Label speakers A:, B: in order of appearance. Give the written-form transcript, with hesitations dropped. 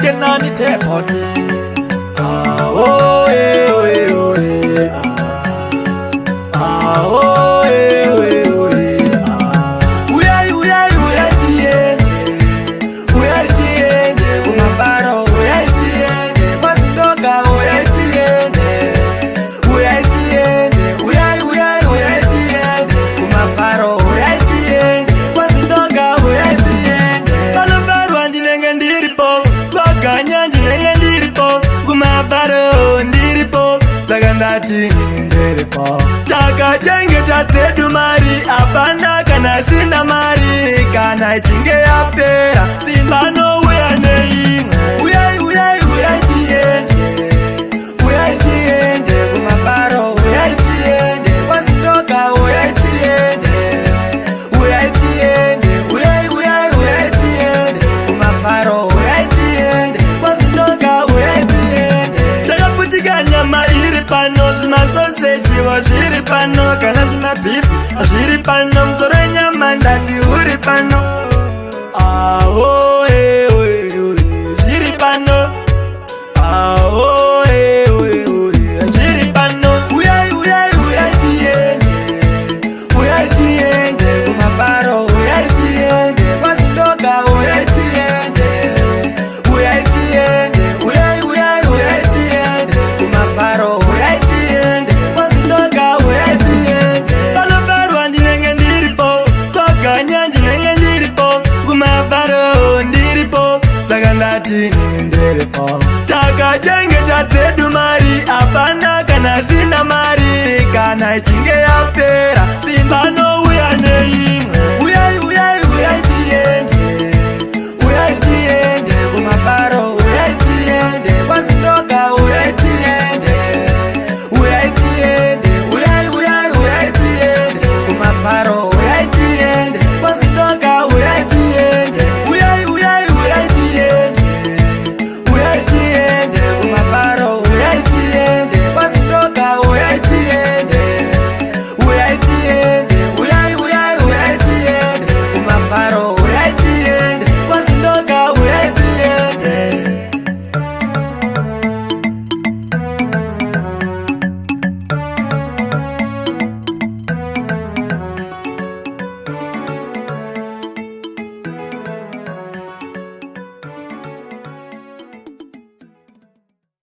A: Kenani tepote. Ah, oh, eh, oh, eh, oh, eh, ah. Ah, oh, eh, oh, eh, oh, eh, ah. Uyai, uyai, uyai tiende. Uyai tiende kumafaro, uyai tiende kwaZindoga, uyai tiende. Uyai tiende, uyai, uyai, uyai tiende kumafaro, uyai tiende kwaZindoga, uyai tiende. Panofarwa ndinenge ndiripo, kwaganya ndinenge ndiripo, kumafaro ndiripo, saka ndati ndiripo. Takachengeta dzedu mari, hapana kana sina mari, kana ichinge yapera, simba nouya neimwe. Uyai, uyai, uyai tiende, uyai tiende kumafaro, uyai tiende kwaZindoga, uyai tiende, uyai tiende, uyai, uyai, uyai tiende kumafaro, uyai tiende kwaZindoga, uyai tiende. Chakaputika nyama iri pano, zvimasosejiwo zviri pano, kana zvimabeef zviri pano, musoro wenyama ndati uri pano. Ah, oh, eh, oh, eh, oh, eh, zviri pano. Ah, oh, eh, oh, eh, oh, eh, zviri pano. Uyai, uyai, uyai tiende, uyai tiende kumafaro, uyai tiende kwaZindoga, uyai tiende, uyai tiende, uyai, uyai, uyai tiende kumafaro, uyai tiende kwaZindoga, uyai tiende. Panofarwa ndinenge ndiripo, kwaganya ndinenge ndiripo, kumafaro ndiripo, saka ndati ndiripo. Takachengeta dzedu mari, hapana kana sina mari, kana ichinge yapera.